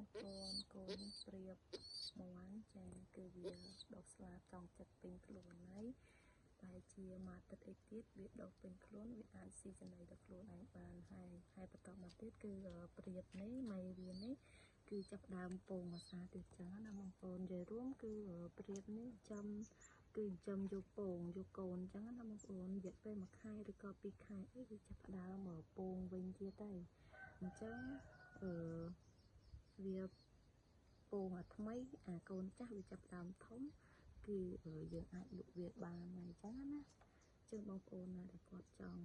បងប្អូនកូនព្រៀបមាន់ចាគឺវាដុះស្លាបចង់ចិត្តពេញខ្លួនហើយបែរជាមួយអាទិត្យអីទៀតវាដុះពេញខ្លួនវាអាចស៊ីចំណីដល់ខ្លួនឯងបានហើយហើយបន្តមកទៀតគឺព្រៀបនេះម៉ៃវានេះគឺចាប់ដើមពងអាសាទៀតចឹងណាបងប្អូននិយាយរួមគឺព្រៀបនេះចាំគឺចិញ្ចឹមយកពងយកកូនចឹងណាបងប្អូនរយៈពេល1ខែឬក៏2ខែអីវាចាប់ដើមពងវិញទៀតហើយអញ្ចឹងអឺវាពងអាថ្មីអាកូនចាស់វាចាប់ដើមធំគឺយើងអាចលក់វាបានហើយអញ្ចឹងណាចឹងបងប្អូនណាដែលគាត់ចង់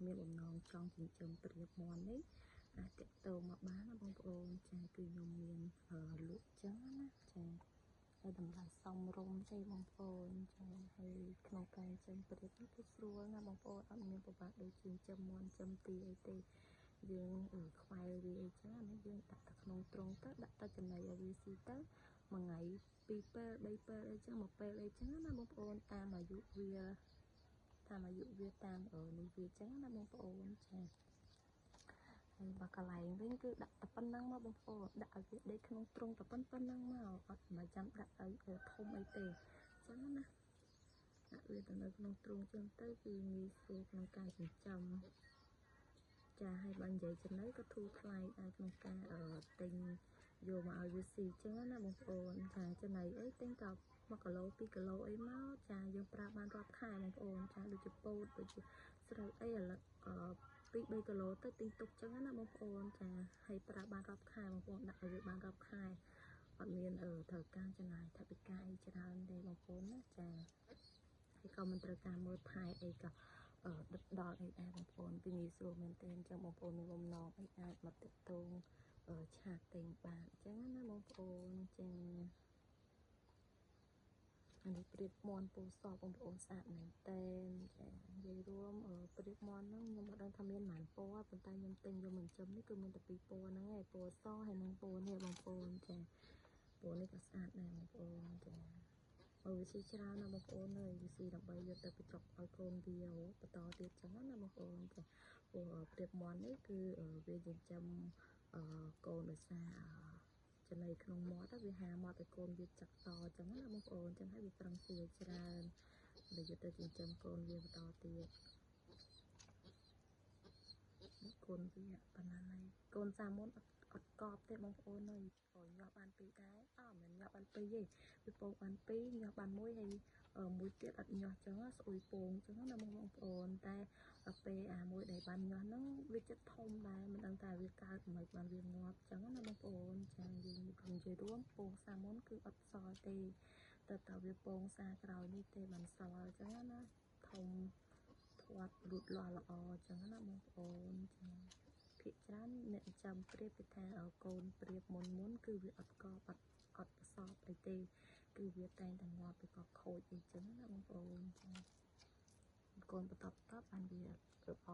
មានបំណងចង់ចិញ្ចឹមព្រៀបមាន់នេះអាចតាក់ទងមកបានណាបងប្អូនចាគឺខ្ញុំមានលក់ចឹងណាចាហើយតម្លៃសមរម្យទេបងប្អូនចាហើយក្នុងការចិញ្ចឹមព្រៀបនេះគឺស្រួលណាបងប្អូនអត់មានពិបាកដូចជាចិញ្ចឹមមាន់ចិញ្ចឹមទាអីទេយើងខ្វែលវាអីចឹងណាយើងដាក់តែក្នុងទ្រុងទៅដាក់តែចំណីឲ្យវាស៊ីទៅមួយថ្ងៃ2ពេល3ពេលអីចឹងមួយពេលអីចឹងណាបងប្អូនតាមអាយុវាតាមអាយុវាតាមនេះវាចឹងណាបងប្អូនចាហើយបើកន្លែងវិញគឺដាក់តែប៉ុណ្្នឹងមកបងប្អូនដាក់ឲ្យវាដេកក្នុងទ្រុងតែប៉ុណ្្នឹងមកអត់មិនចាំដាក់ឲ្យធំអីទេចឹងណាដាក់វាទៅនៅក្នុងទ្រុងចឹងទៅគឺងាយស្រួលក្នុងការចិញ្ចឹមចាហើយបើនិយាយចំណីក៏ធូរថ្លៃដែរក្នុងការទិញយកមកឲ្យវាស៊ីចឹងណាបងប្អូនចាចំណីអីទិញក៏1គីឡូ2គីឡូអីមកចាយើងប្រើបានរាប់ខែបងប្អូនចាដូចជាពោតដូចជាស្រូវអីឥឡូវ2 3គីឡូទៅទិញទុកចឹងណាបងប្អូនចាហើយប្រើបានរាប់ខែបងប្អូនដាក់ឲ្យវាបានរាប់ខែអត់មានត្រូវការចំណាយថវិកាអីច្រើនទេបងប្អូនណាចាហើយក៏មិនត្រូវការមើលថែអីក៏ដិតដល់អីដែរបងប្អូនវាងាយស្រួលមែនទែនអញ្ចឹងបងប្អូនមានបំណងអីអាចមកតាក់ទងឆាតទិញបានអញ្ចឹងណាបងប្អូនចាអានេះព្រៀបមាន់ពូសបងប្អូនស្អាតមែនតើចានិយាយរួមព្រៀបមាន់ហ្នឹងខ្ញុំអត់ដឹងថាមានប៉ុន្មានពណ៌ប៉ុន្តែខ្ញុំទិញយកមកចិញ្ចឹមនេះគឺមានតែ2ពណ៌ហ្នឹងឯងពណ៌សហើយនិងពណ៌នេះបងប្អូនចាពណ៌នេះក៏ស្អាតដែរបងប្អូនចាអូវាស៊ីច្រើនណាបងប្អូនអើយវាស៊ីដើម្បីយកទៅបញ្ចុកឲ្យកូនវាបន្តទៀតចឹងណាបងប្អូនចាព្រោះព្រៀបមាន់នេះគឺវាចិញ្ចឹមកូនដោយសារចំណីក្នុងមាត់វាហាមាត់ឲ្យកូនវាចាក់តចឹងណាបងប្អូនចឹងហើយវាប្រឹងស៊ីច្រើនដែលយកទៅចិញ្ចឹមកូនវាបន្តទៀតកូនវាប៉ុណ្ណាហើយកូនសាមុនអត់កប់ទេបងប្អូនអើយអូញាស់បាន2ដែរអត់មិនញាស់បាន2ទេវាពងបាន2ញាស់បាន1ហើយមួយទៀតអត់ញាស់ចឹងស្អុយពងចឹងណាបងប្អូនតែដល់ពេលអាមួយដែលបានញាស់ហ្នឹងវាចិត្តធំដែរមិនដឹងថាវាកើតមិនបានវាងាប់ចឹងណាបងប្អូនចាយើងនិយាយរួមពងសាមុនគឺអត់សល់ទេតែវាពងសាក្រោយនេះទេបានសល់ចឹងណាធំធាត់លូតលាស់ល្អចឹងណាបងប្អូនចាភាគច្រើនអ្នកចាំព្រៀបគេថាកូនព្រៀបមុនគឺវាអត់កបអត់ប្រសពអីទេគឺវាតែងតែងាប់ឬក៏ខូចអីចឹងណាបងប្អូនចាកូនបន្តបានវាល្អ